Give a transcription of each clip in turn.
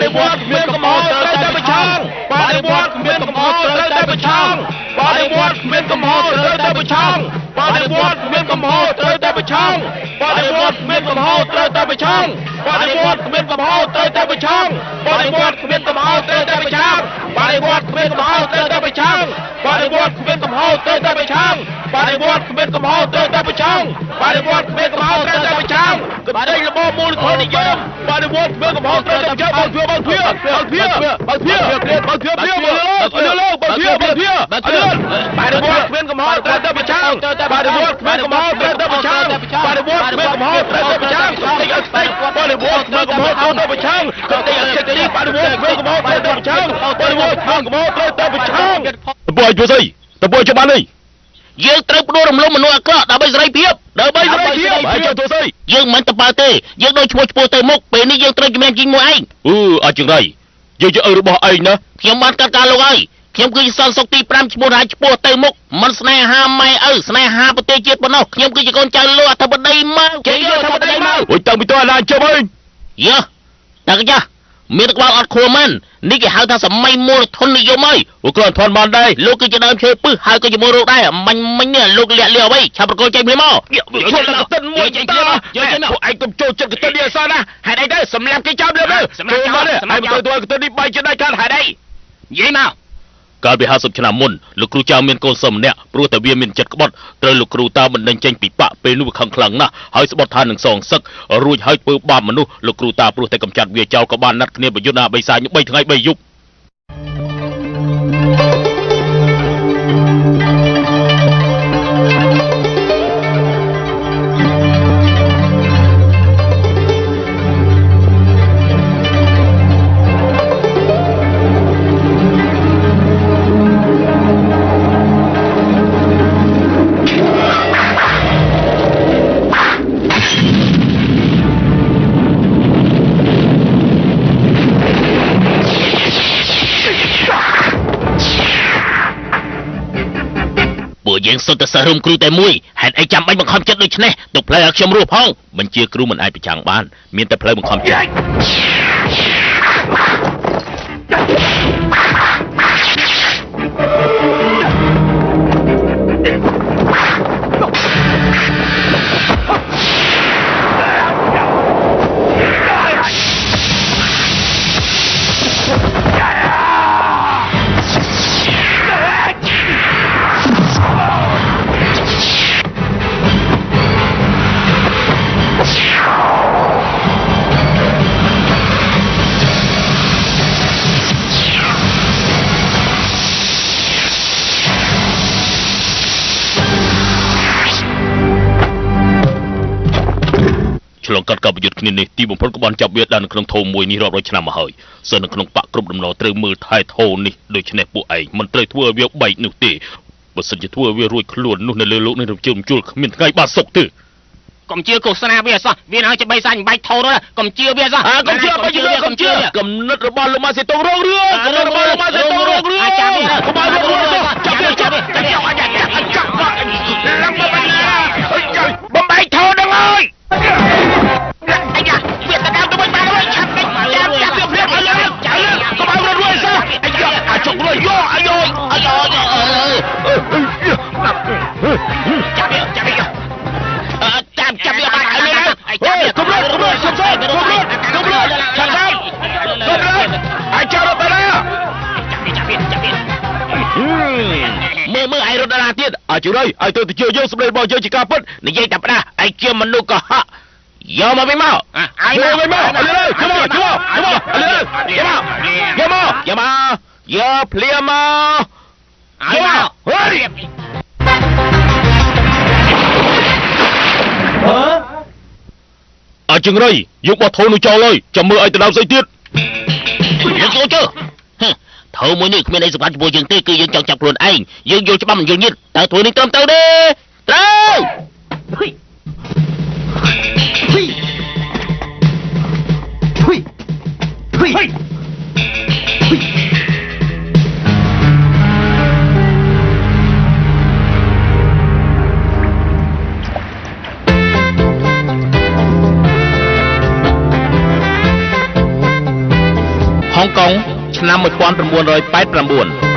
ដិវត្តគ្មានកំហុសត្រូវតែប្រឆាំងបដិវត្តគ្មានកំហុសត្រូវតែប្រឆាំងបដិវត្តគ្មានកំហុសត្រូវតែប្រឆាំងបដិវត្តគ្មានកំហុសត្រូវតែប្រឆាំងបដិវត្តគ្មានកំហុសត្រូវតែប្រឆាំងបដិវត្តគ្មានកំហុសត្រូវតែប្រឆាំងបដិវត្តគ្មានកំហុសត្រូវតែប្រឆាំងបដិវត្តគ្មានកំហុសត្រូវតែប្រឆាំងបដិវត្តគ្មានកំហុសត្រូវតែប្រឆាំងបដិវត្តគ្មានកំហុសត្រូវតែប្រឆាំងបដិវត្តគ្មានកំហុសត្រូវតែប្រឆាំងកណ្ដេញរបបមូលធននិយមបដិវត្តគ្មានកំហុសត្រូវតែប្រឆាំងបើទ្វាបើទ្វាបើទ្វាបើទ្វាបើទ្វាបើទ្វាបើបើទ្វាបើទ្វាបើទ្វាបដិវត្តគ្មានកំហុសត្រូវតែប្រឆាំងបដិវត្តគ្មានកំហុសត្រូវតែប្រឆាំងបដិវត្តគ្មានកំហុសត្រូវតែប្រឆាំងតិចឲ្យស្ទេចបដិវត្តគ្មានកំហុសត្រូវតែប្រឆាំងតិចឲ្យស្ទេចបដិវត្តគ្មានកំហុសត្រូវតែប្រឆាំងបដិវត្តគ្មានកំហុសត្រូវតែប្រឆាំងតើពួកឯងធ្វើស្អីតើពួកឯងច្បាស់នេះ យើងត្រូវផ្ដួលរំលំមនុស្សអាក្រក់ដើម្បីសេរីភាព ដើម្បីសេរីភាពហើយចូលធ្វើស្អី យើងមិនតបើទេយើងដូចឈ្មោះឈ្មោះទៅមុខពេលនេះយើងត្រូវជំនះជីងមួយឯង អឺអាចជាងไรយើងជាឪរបស់ឯងណា ខ្ញុំបានកាត់ការលោកហើយខ្ញុំគឺជាសន្តិសុខទី5ឈ្មោះរាជឈ្មោះទៅមុខមិនស្នេហាម៉ែឪស្នេហាប្រទេសជាតិប៉ុណ្ណោះខ្ញុំគឺជាកូនចៅលោកអធិបតីមកជ័យលោកអធិបតីមក អូយតាំងពីតើអាណាចុះឯង យើតាកចាមានក្បាលអត់ខួរមែននេះគេហៅថាសម័យមូលធននិយមហើយ អូគ្រាន់ថនបានដែរ លោកគឺជាដើមឈើពឹសហើយក៏ជាមូលរោគដែរមាញ់មិញនេះលោកលាក់លាអ្វីឆាប់ប្រកល់ចេញភ្លាមមក ចូលដល់កតិនមួយតាពួកឯងកុំចូលចិត្តកតិននេះអសោះណាហេតុអីទៅសម្លាប់គេចោលលើទៅចូលមកនេះឯងទៅទៅកតិននេះបែកជាដាច់ខាត់ហេតុអី និយាយមក កាលពី50ឆ្នាំមុនលោកគ្រូចៅមានកូនសិស្សម្នាក់ព្រោះតែវាមានចិត្តក្បត់ត្រូវលោកគ្រូតាបណ្ដេញចេញពីបកពេលនោះវាខឹងខ្លាំងណាស់ហើយស្បត់ថានឹងសងសឹករួចហើយធ្វើបាបមនុស្សលោកគ្រូតាព្រោះតែកំចាត់វាចោលក៏បានណាត់គ្នាប្រយុទ្ធណាបិសាច3ថ្ងៃ3យប់ ពួកយើងសុទ្ធតែសិស្សរួមគ្រូតែមួយហេតុអីចាំបាច់បង្ខំចិត្តដូច្នេះទុកផ្លូវឲ្យខ្ញុំរស់ផងបញ្ជាគ្រូមិនអាចប្រចាំងបានមានតែផ្លូវបង្ខំចិត្ត ឆ្លងកាត់ការប្រយុទ្ធគ្នានេះទីបំផុតក៏បានចាប់វាដល់នៅក្នុងធោមួយនេះរាប់រយឆ្នាំមកហើយសិននៅក្នុងបាក់គ្រប់ដំណរត្រូវមើលថែធោនេះដូច្នេះពួកឯងមិនត្រូវធ្វើឲ្យវាបែកនោះទេបើសិនជាធ្វើឲ្យវារួចខ្លួននោះនៅលើលោកនេះរំជើបជួលគ្មានថ្ងៃបានសុខទេ កុំជឿឃោសនាវាអសោះវានឹងឲ្យច្បាីសាញ់បែកថោនោះកុំជឿវាអសោះ អើកុំជឿបើជឿកុំជឿកំណត់របស់លោកម៉ាសេតុងរងរឿងកំណត់របស់លោកម៉ាសេតុងរងរឿងកុំឲ្យរងរឿងចាប់វាចាប់ចាប់ចាប់ចាប់ចាប់ឡើងមកបណ្ណា បំបែកថោនឹងហើយអាយ៉ាវាទៅដល់ទៅវិញបានហើយឆាប់តិចចាប់ចាប់វាភ្លាមឲ្យលើចាប់ កុំឲ្យរងរឿងសោះអាយ៉ាអាចុកលុយយោអាយ៉យ អាយ៉ចាប់វាចាប់វាចាប់ចាប់វាបានហើយ ហេកុំរត់កុំរត់សុំសុំកុំរត់កុំរត់ឆាប់ឆាប់កុំរត់អាចចាប់រត់ទៅណា ចាប់វាចាប់វាចាប់វា មើលមើលឯងរត់ដល់ណាទៀតអាចជឿឲ្យទៅទៅជឿយើងសម្លេងរបស់យើងជាការពិត និយាយតែផ្ដាស់ឯងជាមនុស្សកុហកយកមកវិញមក ឯងមកមកលើយកមកយកមកលើយកមកយកមក យកមកយកភ្លាមមក យកមកហេអាចចង្រៃយកបោះធូននោះចោលហើយចាំមើលឲ្យទៅដល់ស្អីទៀត យើងចូលជឿថោមួយនេះគ្មានអីសំខាន់ចំពោះយើងទេគឺយើងចង់ចាប់ខ្លួនឯងយើងយល់ច្បាស់មិនយល់ញាតតើធ្វើនេះត្រឹមត្រូវទេត្រូវ ហុងកុងឆ្នាំ1989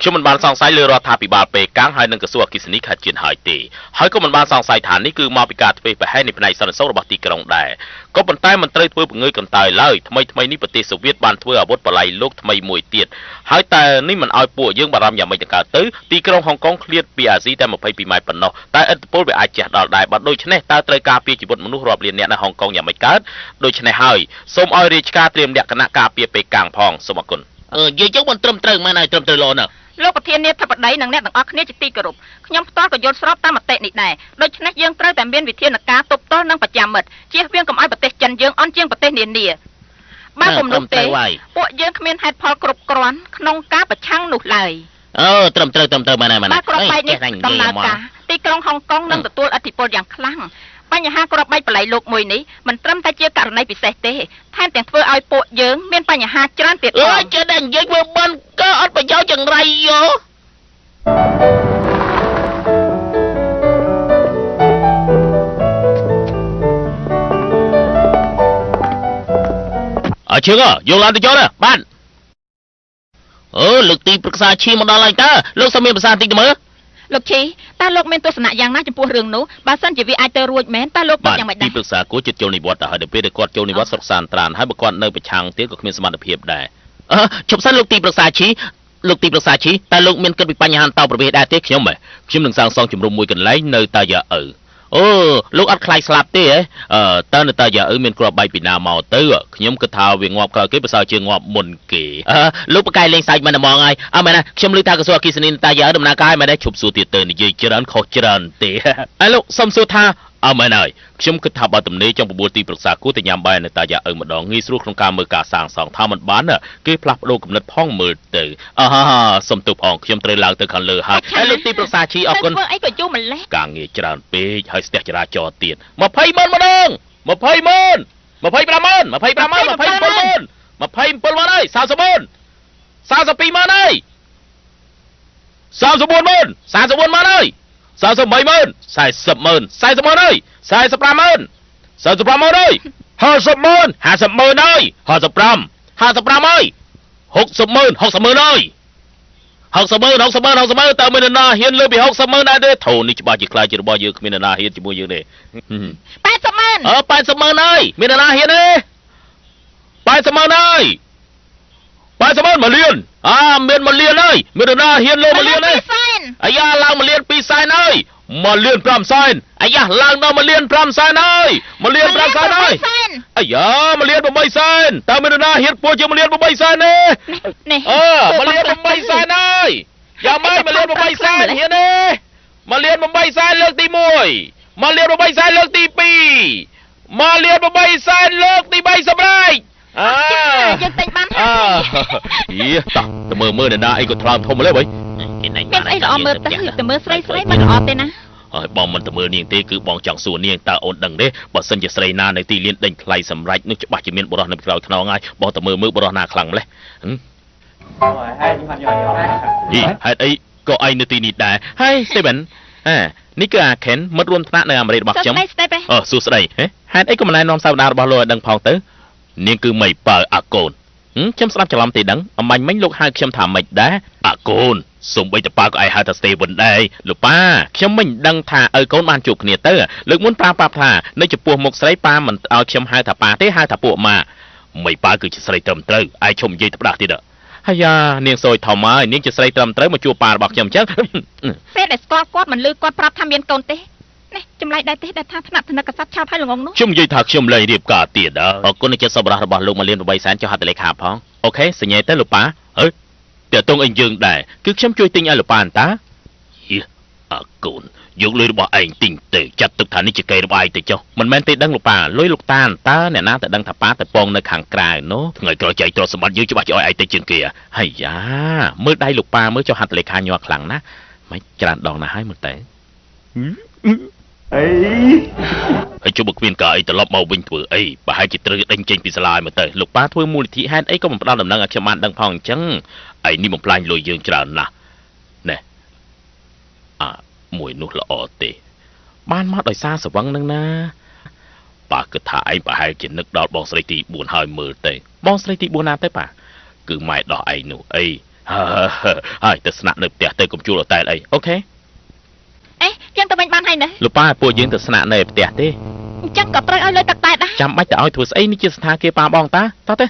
ខ្ញុំមិនបានសង្ស័យលើរដ្ឋាភិបាលប៉េកាំងហើយនិងក្រសួងអគ្គិសនីខេត្តជៀនហើយទេហើយក៏មិនបានសង្ស័យថានេះគឺមកពីការធ្វេសប្រហែសនៃផ្នែកសន្តិសុខរបស់ទីក្រុងដែរក៏ប៉ុន្តែមិនត្រូវធ្វើពង្រើយកន្តើយឡើយថ្មីថ្មីនេះប្រទេសសូវៀតបានធ្វើអាវុធបល័យលោកថ្មីមួយទៀតហើយតែនេះមិនឲ្យពួកយើងបារម្ភយ៉ាងម៉េចទៅកើតទៅទីក្រុងហុងកុងឃ្លាតពីអាស៊ីតែ22ម៉ែត្រប៉ុណ្ណោះតែឥទ្ធិពលវាអាចជះដល់ដែរបើដូច្នេះតើត្រូវការពារជីវិតមនុស្សរាប់លានអ្នកនៅហុងកុងយ៉ាងម៉េចកើតដូច្នេះហើយសូមឲ្យរាជការត្រៀមលក្ខណៈការពារប៉េកាំងផងសូមអរគុណនិយាយចឹងមិនត្រឹមត្រូវមែនហើយត្រឹមត្រូវល្អណាស់ លោកប្រធានាធិបតីនិងអ្នកទាំងអស់គ្នាជាទីគោរពខ្ញុំផ្ទាល់ក៏យល់ស្របតាមមតិនេះដែរដូច្នេះយើងត្រូវតែមានវិធានការទប់ទល់និងប្រចាំមិត្តជៀសវាងកុំឲ្យប្រទេសចិនយើងអន់ជាងប្រទេសនានាបើពុំនោះទេពួកយើងគ្មានហេតុផលគ្រប់គ្រាន់ក្នុងការប្រឆាំងនោះឡើយ ត្រឹមត្រូវត្រឹមត្រូវមែនហើយមែន បើគ្រាប់បែកនេះដំណើរការទីក្រុងហុងកុងនឹងទទួលឥទ្ធិពលយ៉ាងខ្លាំងបញ្ហាគ្រាប់បែកប្រល័យលោកមួយនេះមិនត្រឹមតែជាករណីពិសេសទេថែមទាំងធ្វើឲ្យពួកយើងមានបញ្ហាច្រើនទៀតផង អើយចេះតែនិយាយធ្វើបន់ក៏អត់ប្រយោជន៍ចង្រៃយោអើជឿងយកឡានទៅចុះណាបានអឺលោកទីប្រឹក្សាឈីមកដល់ហើយតើលោកសូមមានប្រសាសន៍តិចទៅមើល លោកឈីតើលោកមានទស្សនៈយ៉ាងណាចំពោះរឿងនោះបើសិនជាវាអាចទៅរួចមែនតើលោកគិតយ៉ាងម៉េចដែរ ទីប្រឹក្សាគួរចិត្តចូលនិវត្តន៍ទៅហើយដល់ពេលដែលគាត់ចូលនិវត្តន៍ស្រុកសានត្រានហើយបើគាត់នៅប្រឆាំងទៀតក៏គ្មានសមត្ថភាពដែរអឺជប់សិនលោកទីប្រឹក្សាឈីលោកទីប្រឹក្សាឈីតើលោកមានគិតពីបញ្ហាអន្តោប្រវេសន៍ដែរទេខ្ញុំហ៎ខ្ញុំនឹងសាងសង់ជំរំមួយកន្លែងនៅតាយ៉ាឪអូលោកអត់ខ្លាចស្លាប់ទេហ៎អឺតើនៅតាយ៉ាឪមានគ្រាប់បែកពីណាមកទៅខ្ញុំគិតថាវាងាប់ក្រោយគេប្រសើរជាងងាប់មុនគេអឺលោកបកកែលេងសើចមិនហ្មងហើយអើមែនណាខ្ញុំឮថាក្រសួងអគ្គិសនីតាយ៉ាឪដំណើរការមែនទេឈប់សួរទៀតទៅនិយាយច្រើនខុសច្រើនទេអើលោកសុំសួរថាអើមែនហើយខ្ញុំគិតថាបើទំនេរចង់បបួលទីប្រឹក្សាគួរតែញ៉ាំបាយនៅតាយ៉ាឪម្ដងងាយស្រួលក្នុងការមើលការសាងសង់ថាមិនបានគេផ្លាស់ប្ដូរគំនិតផងមើលទៅអើសុំទោសផងខ្ញុំត្រូវឡើងទៅខាងលើហើយហើយលោកទីប្រឹក្សាឈីអរគុណ ធ្វើអីក៏យូរម្ល៉េះ ការងារច្រើនពេកហើយស្ទះចរាចរណ៍ទៀត20ម៉ឺនម្ដង20ម៉ឺន25ម៉ឺន25ម៉ឺន27ម៉ឺន27ម៉ឺនហើយ30ម៉ឺន32ម៉ឺនហើយ34ម៉ឺន34ម៉ឺនហើយ43ម៉ឺន40ម៉ឺន40ម៉ឺនហើយ45ម៉ឺន45ម៉ឺនហើយ50ម៉ឺន50ម៉ឺនហើយ55 55ហើយ60ម៉ឺន60ម៉ឺនហើយ60ម៉ឺន60ម៉ឺន60ម៉ឺនតើមាននរណាហ៊ានលើពី60ម៉ឺនដែរទេធូនេះច្បាស់ជាខ្លាចជារបស់យើងគ្មាននរណាហ៊ានជាមួយយើងទេ 80ម៉ឺន អើ80ម៉ឺនហើយមាននរណាហ៊ានទេ80ម៉ឺនហើយ80ម៉ឺន1លានអាមាន1លានហើយមាននរណាហ៊ានលើ1លានទេអាយ៉ាឡើង1លាន2សែនហើយ1លាន5សែនអាយ៉ាឡើងដល់1លាន5សែនហើយ1លាន5សែនហើយអាយ៉ា1លាន8សែនតើមាននរណាហ៊ានពោជា1លាន8សែនទេ នេះ អឺ1លាន8សែនហើយយ៉ាងម៉េច1លាន8សែនហ៊ានទេ1លាន8សែនលើកទី1 1លាន8សែនលើកទី2 1លាន8សែនលើកទី3សម្រេចអើ យើងទិញបាន អើយីតោះទៅមើលមើលអ្នកណាអីក៏ថ្លើមធំម្ល៉េះបើ មានអីល្អមើលទៅទៅមើលស្រីស្រីមិនល្អទេណា ហើយបងមិនទៅមើលនាងទេគឺបងចង់សួរនាងតើអូនដឹងទេបើសិនជាស្រីណានៅទីលានដេញថ្លៃសម្រេចនោះច្បាស់ជាមានបុរសនៅក្រោយខ្នងហើយបងទៅមើលមើលបុរសណាខ្លាំងម្ល៉េះហីហេតុអីក៏ឯងនៅទីនេះដែរហើយស្ទីវិនអើនេះគឺអាខេនមិត្តរួមថ្នាក់នៅអាមេរិករបស់ខ្ញុំ សួស្តីស្តី អឺសួស្តីហេតុអីក៏មិនណែនាំសាវតារបស់លោកឲ្យដឹងផងទៅនាងគឺមីប៉ៅអាកូនខ្ញុំស្ដាប់ច្រឡំទេដឹងអំបញ្ញមិញលោកហៅខ្ញុំថាម៉េចដែរអាកូនសូម្បីតែប៉ាក៏ឯងហៅថាស្ទេវិនដែរលោកប៉ាខ្ញុំមិនដឹងថាឪកូនបានជួបគ្នាទៅលើកមុនប៉ាប្រាប់ថានៅចំពោះមុខស្រីប៉ាមិនឲ្យខ្ញុំហៅថាប៉ាទេហៅថាពួកម៉ាមីប៉ាគឺជាស្រីត្រឹមត្រូវឯងឈប់និយាយត្ដាស់ទៀតហើយយ៉ានាងសយធំហើយនាងជាស្រីត្រឹមត្រូវមកជួបប៉ារបស់ខ្ញុំអញ្ចឹង ពេលដែលស្គាល់គាត់មិនលឺគាត់ប្រាប់ថាមានកូនទេនេះចម្លែកដែរទេដែលថាថ្នាក់ធនកសត្វឆោតឲ្យល្ងងនោះ ខ្ញុំនិយាយថាខ្ញុំលែងរៀបការទៀតអរគុណចិត្តសប្បុរសរបស់លោកមួយលាន8សែនចុះហត្ថលេខាផងអូខេសញ្ញេទៅលោកប៉ាអើតើតងអីយើងដែរគឺខ្ញុំជួយទិញឲ្យលោកប៉ាអន្តាហៀអើកូនយកលុយរបស់ឯងទិញទៅចាត់ទុកថានេះជាកេររបស់ឯងទៅចុះមិនមែនទេដឹងលោកប៉ាលុយលោកតាតើអ្នកណាទៅដឹងថាប៉ាទៅពងនៅខាងក្រៅនោះថ្ងៃក្រោយចែកទ្រព្យសម្បត្តិយើងច្បាស់ជាឲ្យឯងទៅជាងគេហើយយ៉ាមើលដៃលោកប៉ាមើលចុះហត្ថលេខាញ័រខ្លាំងណាស់មិនច្រើនដងណាស់ហើយមើលតែ អី ហើយជុំគ្មានការអីត្រឡប់មកវិញធ្វើអីប្រហែលជាត្រូវដេញចេញពីសាលាមកទៅលោកប៉ាធ្វើមូលនិធិហេតុអីក៏មិនផ្ដល់ដំណឹងឲ្យខ្ញុំបានដឹងផងអញ្ចឹងឯនេះបំផ្លាញលុយយើងច្រើនណាស់ណែអា មួយនោះល្អទេ បានមកដោយសារស្វឹងនឹងណាប៉ាគិតថាឯងប្រហែលជានឹកដល់បងស្រីទី4ហើយមើលទៅបងស្រីទី4ណាទៅប៉ាគឺម៉ែដោះឯងនោះអីហើយទៅស្នាក់នៅផ្ទះទៅកុំជួលអូតែលអី OK អេយើងទៅវិញបានហើយណា លោកប៉ាពួកយើងទៅស្នាក់នៅផ្ទះទេ អញ្ចឹងក៏ត្រូវឲ្យលុយទឹកតែដែរ ចាំបាច់ទៅឲ្យធ្វើស្អីនេះជាស្ថានភាពប៉ាបងតាតោះទៅ